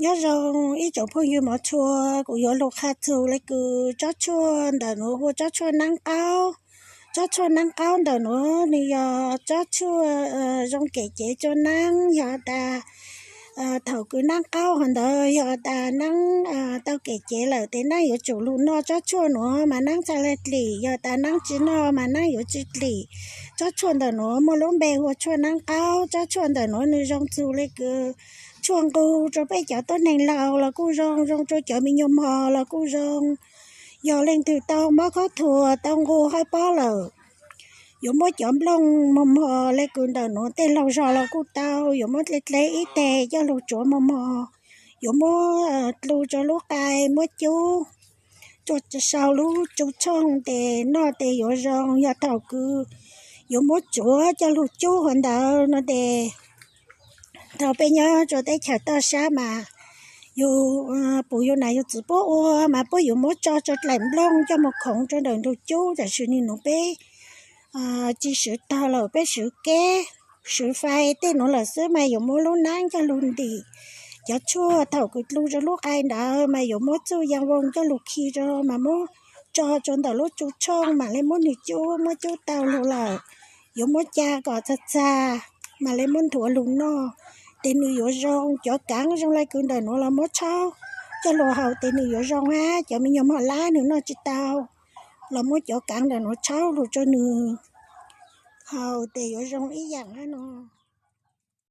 Nyob zoo ib tsoom phooj ywg mov tshua, kuv yuav lug qha txug le kws tsob tshuaj ntawm nuav hu ua tsob tshuaj naab qaub. Tsob tshuaj naab qaub ntawm nuav nwg yog tsob tshuaj zoo kev cev tsua naab, yog tas thaum kws naab qaub hov ntawd yog tas naab tau kev cev lawm tes naab yuav tsum lug noj tsob tshuaj nuav mas naab txhaj le dlim, yog tas naab tsi noj mas naab yuav tsi dlim. Tsob tshuaj ntawm nuav muaj lub npe hu ua tshuaj naab qaub. Tsob tshuaj ntawm nuav nwg zoo txug le kws tshuaj nqug rua peb cov tuab neeg laus los kuj zoo, zoo rua cov me nyuam mos los kuj zoo. Yog leej twg tau mob khaub thuas tau nqug haib pob lawm, yuav muab cov nplooj mos mos le kws ntawm nuav tej laug zog los kuj tau, yuav muab dle dle ib teg coj lug tsuav mos mos, yuav muab dlu rua lub qai muab cub rua sau lub tsu tshooj tes noj tes yuav zoo. Yog thaum kws yuav muab tsuav coj lug cub hov ntawd no tes thaum peb nyob rua teb chaws toj sab mas yug puv yug nam yug txwv puab ua mas puab yuav muab tso rua dlaim nplooj coj moog khoov rua ntawm ntug cub, tam sim nwg nuav peb tsi swv tog lawm, peb swv keb swv fais tej nuav lawm xwb mas yuav muab lub naab coj lug ntim cov tshuaj thaum kws dlu rua lub qai ntawd mas yuav muab txuj yaa voo coj lug khi rua mas muab tso rua ntawm lub tsu tshooj mam le muab nwg cub, muab cub tau lug lawm yuav muab ca kom txag txag mam le muab nthuav lug noj tes nwg yuav zoo. Cov kaav zoo le kws ntawm nuav los muab tshaub coj lug haus tes nwg yuav zoo hab. Cov me nyuam mos lab nwg noj tsi tau los muab cov kaav ntawm nuav tshaub lug rua nwg haus tes yuav zoo ib yaam hab no.